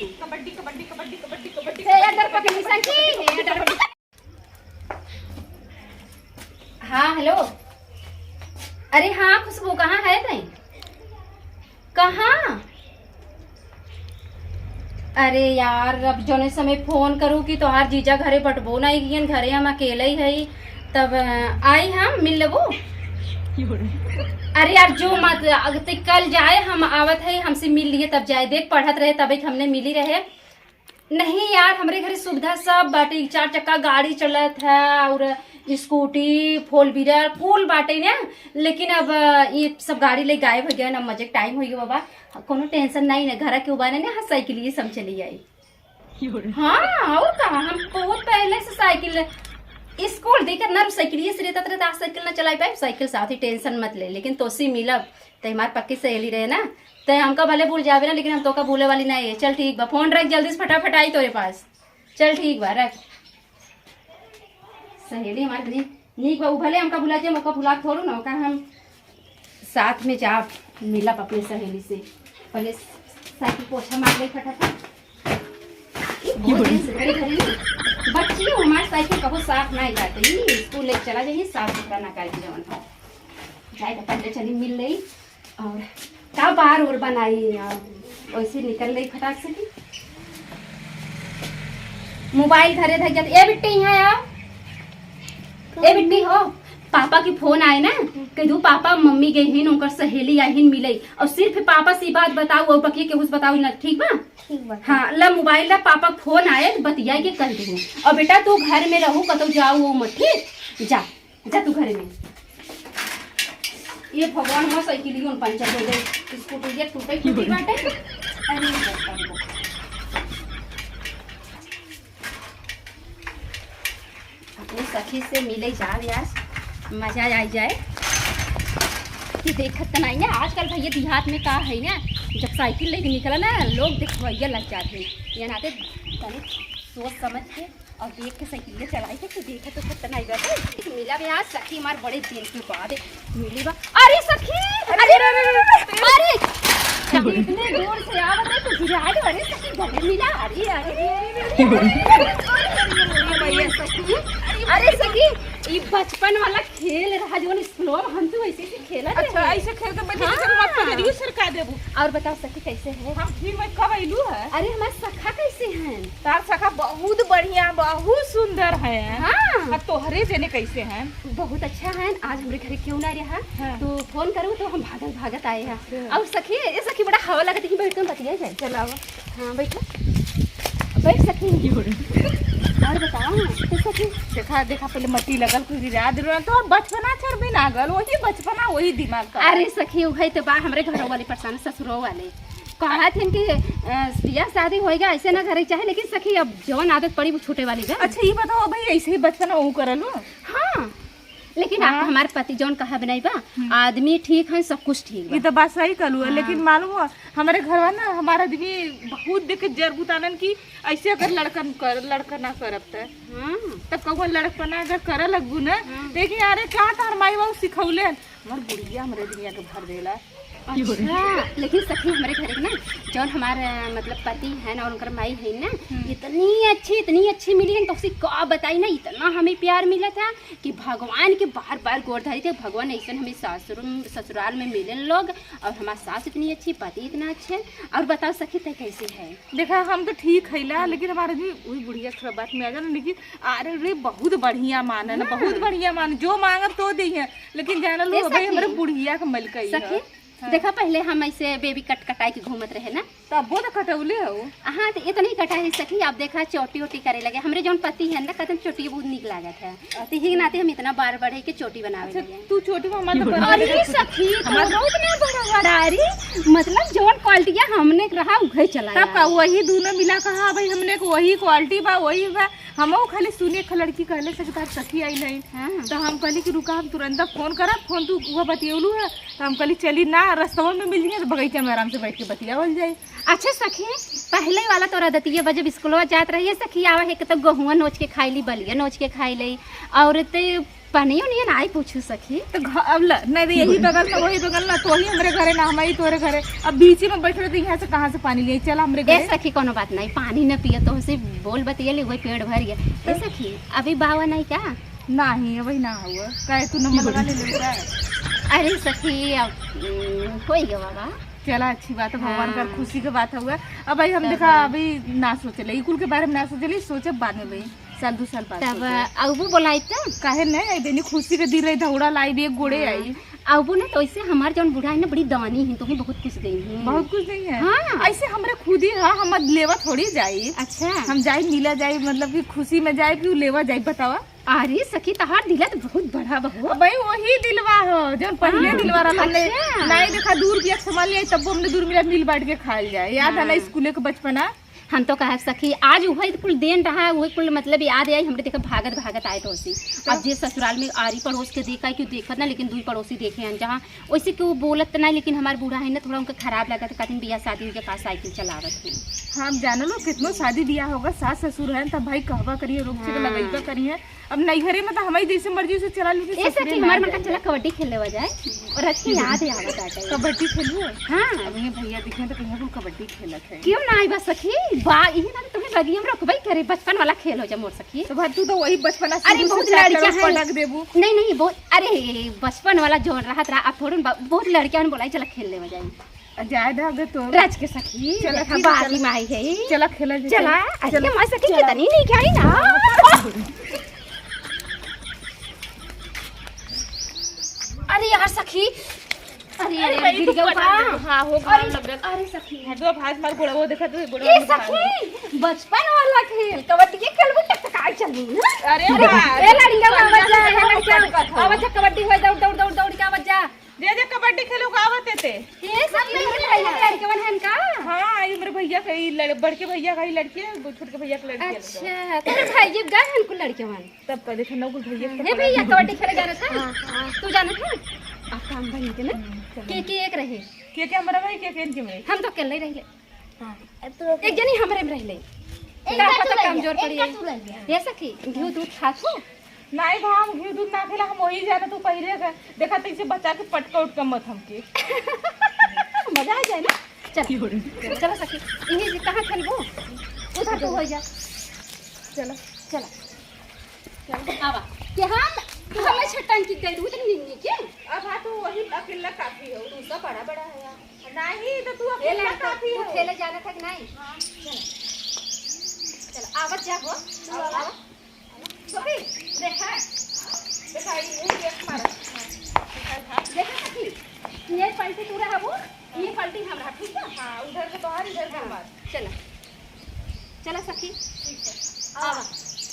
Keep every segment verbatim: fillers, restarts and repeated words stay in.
कबड्डी, कबड्डी, कबड्डी, कबड्डी, कबड्डी। से यार डर पकड़ी सखी, ये डर। हाँ, हेलो। अरे हाँ खुशबू, कहाँ है तई? कहाँ? अरे यार, अब जौने समय फोन करू कि तोहार जीजा घरे बटबो नाई कियन, घरे हम अकेले ही हई, तब अ, आई हम मिल लेबू। अरे यार, जो मत, अगर ते कल जाए, हम आवत है, हमसे मिल लिए तब जाए। देख, पढ़त रहे तबे कि हमने मिली रहे। नहीं यार, हमरे घरे सुविधा सब बाटे, चार चक्का गाड़ी चलत है और स्कूटी, फोर व्हीलर, कुल बाटे ना। लेकिन अब ये सब गाड़ी ले गायब हो गया ना, मजे टाइम हो गया बाबा। कोनो टेंशन नहीं ना, घर के उबारे ना, हाँ, साइकिल ये सब चली आई। हाँ, और का, हम बहुत पहले से साइकिल, स्कूल देखत ना, साइकिल ये से रहता, रहता, आज साइकिल ना चलाई पाए, साइकिल साथ ही, टेंशन मत ले। लेकिन तोसी मिलब, ते हमार पक्की सहेली रहे ना, ते हमका भले भूल जावे ना, लेकिन हम तोका भूले वाली नहीं है। चल ठीक बा, फोन रख जल्दी से, फटाफट आई तोरे पास। चल ठीक बा, रख। सहेली हमार इतनी नीक बा, उ भले हमका भुला जाए, ओका भुला थोड़ू ना, ओका हम साथ में जाब, मिलब अपने सहेली से। पहले साइकिल पोछा मार ले फटाफट। बहुत दिन से घरे घरे नहीं। बच्ची हो, हमार साइकिल कबो साफ नहीं करते, ई स्कूल लेके चला जाइए, साफ सुथरा ना करके जवन हो। जाए तो पहले चली मिल ले। और का बार और बनाई, और वैसे निकल ले फटाक से की। मोबाइल घरे धर जाते। ए बिट्टी, यहाँ आओ। ए बिट्टी हो, पापा की फोन आए ना, कह दू पापा मम्मी गई हिन, उनकर सहेली आई हिन मिले, और सिर्फ पापा से ई बात बताऊ और बकिया केहू से बताऊ ना, ठीक बा? ठीक बा। हाँ, ला मोबाइल ला, पापा फोन आए, बतिया के कह दू। और बेटा तू घर में रहू, कतौ जाऊ वो मत, ठीक? जा। जा तू घरे में। ये भगवान, हमार साइकिलियो पंचर हो गई, स्कूटी ये टूटे फूटी बाटे। अरे बाप रे। अपने सखी से मिले जाब यार, मजा आ जाए। कि देखत त नहीं ना आजकल भैया देहात में का है ना, जब साइकिल लेके निकला ना, लोग देखवैया लग जाते हैं। ये नाते तनी सोच समझ के और देख के साइकिल चलाई के, तू देखा तो खतरनाक बात है। मिला बे आज सखी हमार बड़े दिन के बाद मिली बा। अरे सखी, अरे, अरे, अरे, अरे, अरे, अरे, अरे, इतने दूर से आवत है तो गिरा दे। अरे सखी, गले मिला। अरे, अरे, अरे, अरे, अरे, सखी, अरे सखी, ई बचपन वाला खेल रहा जौन स्कूल में हम तो ऐसे ऐसे खेलत अच्छा, रहे। ऐसे खेल के बैठे हाँ। जरूरत पड़े, जरूर सरका देबू। और बताओ सखी कैसे है? हम ठीक, मैं कब अइलू है? अरे हमार सखा कैसे हैं? तार सखा बहुत बढ़िया, बहुत सुंदर है। हाँ। अब तोहरे जने कैसे हैं? बहुत अच्छा है। आज हमरे घरे क्यों ना रहा, हाँ। तो फोन करूँ तो हम भागल भागत आए हैं। अच्छा। और सखी, ए सखी, बड़ा हवा लगत है कि बैठ के बतिया जाए। चलावा। हाँ, बैठो। बैठ सखी। और बताओ, तो सखी। देखा, देखा, पहले मट्टी लगल, कुछ गिरा दे रहा, तो बचपना चढ़ में ना गल, वही बचपना, वही दिमाग का। अरे सखी, उहे तो बा, हमरे घरों वाले परेशान, ससुरों वाले। कहत हन कि, अ, बियाह शादी होएगा, ऐसे ना करे चाहे, लेकिन सखी, अब जवन आदत पड़ी, वो छूटे वाली बा। अच्छा, ये बताओ भाई, ऐसे ही बचपना वो करल हो? हाँ, लेकिन आ, हाँ। हमार पति जौन कहब नहीं बा, हम्म। आदमी ठीक है, सब कुछ ठीक बा। ये तो बात सही कहलू है, हाँ। लेकिन मालूम हो, हमारे घरवा ना, हमारा आदमी बहुत देख के जर बुतानन की ऐसे अगर लड़कन कर, लड़का ना करब त। हाँ। तब कौआ लड़कपना अगर करे लगबू ना, हाँ। देखिए, अरे का तार माई बाबू सिखौले हन? हमार बुढ़िया हमरे दुनिया के भर देला। अच्छा, लेकिन सखी हमरे घर के ना, जौन हमार, अ, मतलब पति है ना और उनकर माई है ना, हम्म। इतनी अच्छी, इतनी अच्छी मिली है, तो उसी का बताई ना, इतना हमें प्यार मिला था कि भगवान के बार बार गोर धरी थे, भगवान ऐसन हमें सासुर, ससुराल में मिले लोग, और हमार सास इतनी अच्छी, पति इतना अच्छे। और बताओ सखी, ते कैसे है? देखा, हम तो ठीक है ला, लेकिन हमारे जी वही बुढ़िया थोड़ा बात में आ जाना, लेकिन अरे रे, बहुत बढ़िया माने ना, हाँ। बहुत बढ़िया माने, जो मांगब तो दे है, लेकिन जाना लो ए भाई, सखी। हमरे बुढ़िया के मलकई सखी, है। हाँ। देखा, पहले हम ऐसे बेबी कट कटाई के घूमत रहे ना। तब वो तो कटौले हो। हाँ, तो इतनी कटाई सखी, आप देखा, चोटी ओटी करे लगे। हमरे जौन पति है ना, कहते हैं, चोटी बहुत नीक लागत है। तो यही के नाते हम इतना बार बढ़े के चोटी बनावे अच्छा, लगे। तू चोटी में हमार तो बना अरे दे। सखी, हमार तो उतना बड़ा बड़ा, अरे, मतलब, जौन क्वालिटी हमने रहा, उहे चला तब यार। का वही दोनों मिला कहा भाई, हमने को वही क्वालिटी बा, वही बा। हमहू खाली सुने एक लड़की कहले से कि तार सखी आई नहीं। हाँ। तो हम कहली कि रुका, हम तुरंत फोन करब, फोन तू वो बतियौलू है, तो हम कहली चली ना, रस्तवा में मिल जाए तो बगीचा में आराम से बैठ के बतियावल जाए। अच्छा सखी, पहले वाला तोरा दतिये बा, जब स्कूलवा जात रहिए सखी, आवा है कि तो गहुआ नोच के खाई ली, बलिया नोच के खाई ली, और ते पानी उनिया नाई पूछू सखी। तो घ-, अब ल-, नहीं तो यही बगल में, वही बगल में, तो वही हमरे घरे ना, हम ही तोरे घरे। अब बीच में बैठ रहे तो यहाँ से कहाँ से पानी लिए? चला हमरे ए घरे। सखी, कोनो बात नहीं, पानी न पिए तो उसे बोल बतिया ले, वही पेट भर गया। ए सखी, अभी बावा नहीं का? नहीं, अभी ना हुआ। काहे तू नंबर लगा ले लेबू का? अरे सखी, अब, उम, होई गवा बा। चला, अच्छी बात है, भगवान कर हाँ। खुशी के बात हुआ। अब भाई हम तब देखा, अभी ना सोचले, ई कुल के बारे में ना सोचले, सोचे बाद में भाई, साल दू साल बाद तब सोचे। अउबू बोलाई त? काहे नहीं आई बहनी, खुशी के दिन रही, दौड़ा लाई भी एक गोड़े हाँ। आई। अउबू ना, तो ऐसे हमार जौन बूढ़ा है ना, बड़ी दानी है, तुम्हें बहुत कुछ गई है। बहुत कुछ नहीं है। हाँ। ऐसे हमरे खुद ही है, हम लेवा थोड़ी जाई। अच्छा। हम जाई, मिला जाई, मतलब कि खुशी में जाई कि लेवा जाई, बतावा। अरे सखी, तहार दिला तो बहुत बड़ा बा हो। भाई वही दिलवा हो, जौन पहिले हाँ, दिलवा रहल हमने। अच्छा। नाई देखा, दू रुपया के सामान ले आई, तब हमने दू रुपया मिल बांट के खाइल जाए। याद है ना हाँ। स्कूले के बचपना? हम तो कहे सखी, आज वही कुल देन रहा, वही कुल मतलब याद आई हमरे, देखा भागत भागत आए तो होसी। तो? अब जे ससुराल में आरी पड़ोस के देखा है, क्यों देखत ना, लेकिन दुई पड़ोसी देखे हैं जहाँ वैसे कि वो बोलत त ना, लेकिन हमार बूढ़ा है ना, थोड़ा उनका खराब लागत, कहतिन बियाह शादी हुई के का साइकिल चलावत है। हम जानो लो, कितनो शादी बियाह होगा, सास ससुर हैं, तब भाई कहबा करिए, रोक छेक हाँ। लगइबा करिए। अब नैहरे में तो हमारी जैसे मर्जी से चला लूँ, ए सखी, हमार मन का चला कबड्डी खेल लेवा जाए। और आज की याद है आवत आटे। कबड्डी खेलू? हाँ। अब ये भैया दिखे तो कहीं कुल कबड्डी खेलत है। क्यों ना आई बस सखी? बा, इही ना तुम्हें बगिया में रखबई करे, बचपन वाला खेल हो जा मोर सखी। तो भाई तू तो वही बचपना अरे शुरू से बहुत चैप्टर लड़कियां हैं। पटक देबू। नहीं, नहीं, बहुत, अरे बचपन वाला जो रहत रहा, अब थोड़न बा-, बहुत लड़कियां ने बोलाई, "चला खेल लेवा जाई।" आ, जाए दे अगर तो। रच के सखी, चला देखा ठीक है, बाजी चला। माई है। चला खेला जाए, चला, चला। अरे चला। माई सखी चला। कितनी नहीं खाई ना। अरे यार सखी, अरे, अरे, अरे, भाई, गिर तू गया पटक का? दे। हाँ, हो, घाव अरे, लग गया। अरे सखी। हटवा, भाज मार गोड़वा, वो देखा तो गोड़वा ए में घाव। सखी, बचपन वाला खेल, कबड्डी के खेल में टकटकाई चलनी ना। अरे अरे, वाह। ए लड़िका बाबा जा, ए लड़िका, पटका था। आवा जा, कबड्डी होई, दौड़, दौड़, दौड़, दौड़ के आवा जा। जे जे कबड्डी खेलो का आवत ते। ए सब नहीं है, लड़िका बहन का? हाँ, ये मेरे भैया का ही लड़-, बड़के भैया का ही लड़की है, वो छोटके भैया का लड़की है। अच्छा, तेरे भाई ये गए हैं उनको लड़के वन। तब का देखे ना, कुल भैया के हे पकड़ा भैया, है। कबड्डी खेले जाना था? हाँ, हाँ। तू जाना था? आप काम बनी के ना? हम्म, चलो। के, के एक रहे? के, के हमारा भाई, के, के इनके भाई? हम तो अकेले ही रहिले। हाँ। एक जनी हमरे में रहिले। एक का का पता तू कमजोर रह गया, पड़ी एक का है। तू रह गया। ये सखी, घी दूध खात हो? नहीं भाई, हम घी दूध ना खेला, हम वही जाना, तू पहले का देखा, तो इसे बचा के पटका उटका मत हमके। मजा आ जाए ना। चल, चलो सखी, इही जी कहाँ खेलबो? उधर तू हो जा। चलो। चला। चल, आवा। के हम, तू हमें छटन की गई, उतनी निन्नी के? अब हाँ, तू वही अकेला काफी हो। तू सब बड़ा बड़ा है यार। नहीं, तो तू ए अकेला लड़का, काफी तू हो। खेले जाना था कि नहीं? हाँ। चल। चल, आवत जा हो। आवा। आवा। सखी, देखा। देखा, ये एक मारा। देखा सखी, ये पलटी तू रहा वो, ये पलटी हम रहा, ठीक है? हाँ, उधर से तोहार, इधर से हाँ। हमार। चला। चला सखी। ठीक है। आवा। आवा।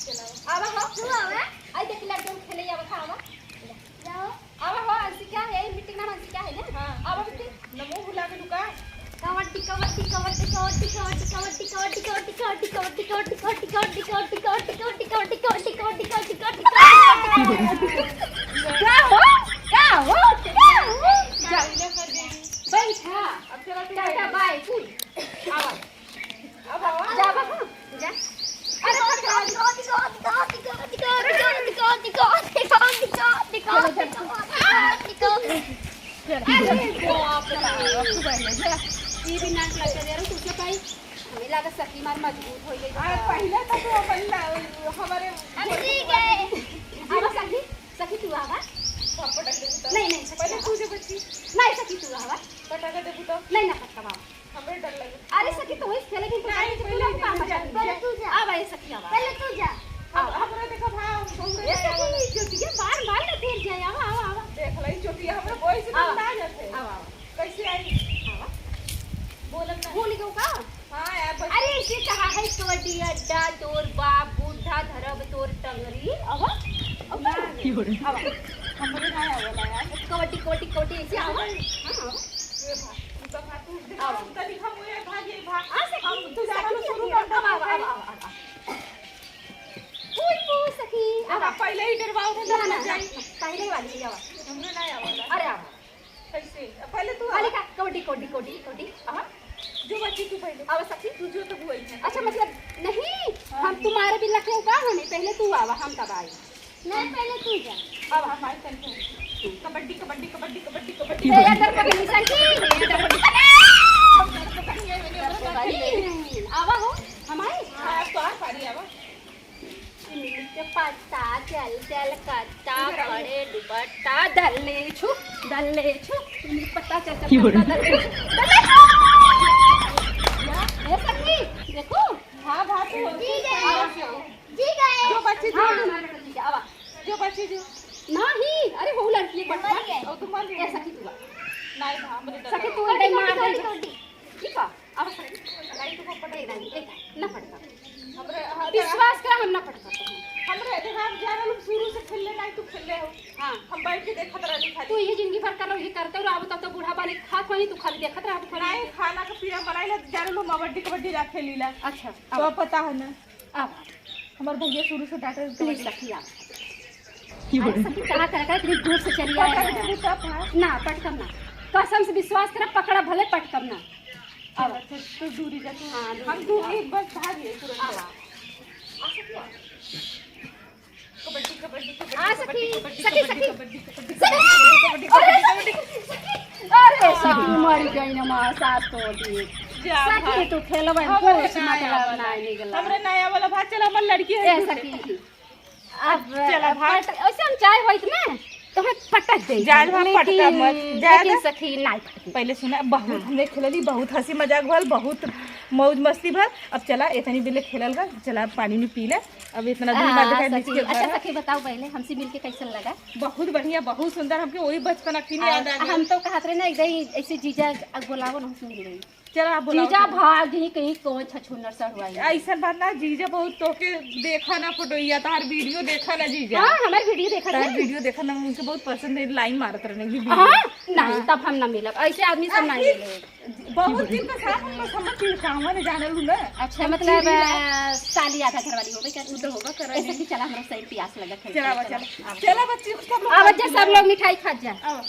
चला। आवा हो। तू आवा। आई देख लड़के खेले आवा था, आवा। जाओ। आवा हो, अंशिका है, meeting नाम अंशिका है ना? हाँ। आवा बेटी। नमो भुला के लुका। कबड्डी, कबड्डी, कबड्डी। का हो? का हो? का हो? जा। बैठा। अब चला तू टाटा बैठ। बाय, कुल। आवा। अब आवा। जा बाबा, जा। अरे, अरे बाप रे। अरे बाप रे। ई भी नाक लग गया, अरे, तुझे भाई, हमें लगा सखी मार मजबूत हो गई। आ, पहले तो तू अपन ला-, हमारे अरे, ठीक है। अब सखी, सखी तू आवा। पटक दे तो। नहीं, नहीं, सखी पहले आवा। तू जो बच्ची। नहीं, सखी तू आवा। पटक दे तो। नहीं, ना पटका बाबा। हमरे डर लगे। अरे सखी, तो वही खेले भी नहीं, पहले तू जा, पहले तू जा। आ भाई सखी, आवा। पहले तू जा। अब हमरा देखा भा, हम बहुत ए सखी, चोटिया बार बार ना फेर जाए। आवा, आवा, आवा। देख लाई चोटिया, हमरा कोई से आवा। ना जाते। आवा, आवा। कैसे आई? आवा। बोलम ना। भूल गयो का? हाँ यार, बस। अरे इसे कहा है कबड्डी अड्डा, तोर बाप बूढ़ा धरब तोर टंगरी। आवा। आवा। आवा। हमरे ना आवेला यार। कबड्डी, कबड्डी, कबड्डी, ऐसे आवा। हाँ, आवा। ये भा, तू तो भा, तू देखा, आवा। तू तो लिखा मुझे भाग, ये भा। आ सखी, हम तू जाना सखी, तो शुरू कर दो, आवा, भाई। आवा, आवा, आवा, आवा। ओए, ओ सखी, आवा। आवा, पहले ही डरवाओ, तो ना, ना, ना, जाई। पहले वाली, आवा। हमरे ना आवेला। अरे, आवा। कैसे? पहले तू खाली आवा। का? कबड्डी, कबड्डी, कबड्डी, कबड्डी, आवा। जो बच्ची तू पहले। आवा सखी। तू जो तो हुई है। अच्छा, मतलब, नहीं, हाँ, हम जी। तुम्हारे भी लखे का हमें, पहले तू आवा, हम तब आई। नहीं, पहले तू जा। अब हम आई चलते हैं। कबड्डी, कबड्डी, कबड्डी, कबड्डी, कबड्डी। ये अंदर पकड़ ली सखी, ये अंदर पकड़ ली। आवा हो, हम आए? हाँ, अब तो आ पारी आवा। इमली के पत्ता, चल चल कत्ता, इधर आओ। बड़े दुपट्टा, दल्ले छु, दल्ले छु। इमली के पत्ता, चल चल कत्ता, दल्ले छु, दल्ले छु। ए सखी, देखो। हाँ, भाभी, जी गए। आओ, आओ। जी गए। जो बच्ची जो हाँ, हमारे बेटा जी, आवा। जो बच्ची जो। नाही, अरे हो लड़की है, हमारी है। ओ, तुम्हारी है। ए सखी तू आ। नाही, बा, हमरे सखी तू सखी, मार दे। ठीक बा? अब सखी, नाही, तू पकड़ दे। ए, ना पटका। हमरे, हाँ, विश्वास कर, हम ना पटका। हमरे, देखा, हम जाने लोग शुरू से खेलले नाही, तू खेलले हो। हाँ। हम बैठ के देखत रहली खाली। तू ये जिंदगी भर कर रहो, ये करते रहो, अब तब तो बूढ़ा बानी, खा कोई, तू खाली देखत रहो, खाली। नाही, खाना का पीना बनाई ला, जाने लोग हम कबड्डी, कबड्डी ना खेली ला। अच्छा, तो अब पता है ना। अब हमार भैया शुरू से डांटे प्लीज रखिया। अरे सखी, कहा, कहा, कहा, इतनी दूर से चली आई है। पटक देबू तब, हाँ? ना, पटकम ना। कसम से विश्वास करा, पकड़ा भले, पटकम ना। अब अच्छा, तो दूरी जा तू। हाँ, दूरी हम जा। दू, एक बस भाग ले तुरंत। अब आ। आ सखी, आ। कबड्डी, कबड्डी, कबड्डी, आ सखी, कबड्डी, सखी, कबड्डी, सखी। कबड्डी, कबड्डी, सखी, कबड्डी, अरे कबड्डी, सखी, कबड्डी। सखी, अरे सखी, मर गई ना माँ, सास तो होती है। जा सखी, भाई। तू खेलबे, हमरे कुछ ना मतलब आवा। ना निकला। हमरे ना आवा वाला भाई, चल, हमर लड़की है, ए तू सखी। अब चला भाग। पट-, ऐसे हम चाहे होइत ना, तो हम पटक दे। जा, जा, लेकिन, पटका मत। जा, लेकिन जा। सखी, नाई पटकी। पहले सुना, बहुत हाँ। हमने खेलली, बहुत हंसी मजाक भल, बहुत मौज मस्ती भल। अब चला, इतनी बेले खेलल गा, चला पानी में पी ले। अब इतना दिन बाद हाँ, देखा, सखी। बीच के अच्छा, घर। सखी, बताओ पहले, हमसे मिलके कैसन लगा? बहुत बढ़िया, बहुत सुंदर। हमके वही बचपन अखनी आ, याद आ गया। हम तो कहत रहे ना, एकदम ऐसे जीजा बोलावो ना, हमसे मिल रही। चला, आप बोलाओ जीजा तो। भाग ही कहीं कौन छछूनर सड़ुआई। ऐसन बात ना, जीजा बहुत तोके देखा ना फोटोइया, तार वीडियो देखा ना जीजा। हाँ, हमार वीडियो देखा तार ना। वीडियो देखा ना, उनके बहुत पसंद है, लाइन मारत रहने की वीडियो। हाँ, नहीं, हाँ। तब हम ना मिलब, ऐसे आदमी से ना अरे, मिले। बहुत दिन का साथ हम बस हम तिलकावा ने जानल हूँ ना। अच्छा, हम मतलब, जीजा। अ, साली आधा घर वाली हो गई क्या? उ तो होगा, करा ऐसे नहीं। कि चला, हमरा सही प्यास लगा, खेल चला, के बा, चला। चला। चला, बच्ची, सब लोग अब खाओ, जा, सब लोग मिठाई खा जा। आओ।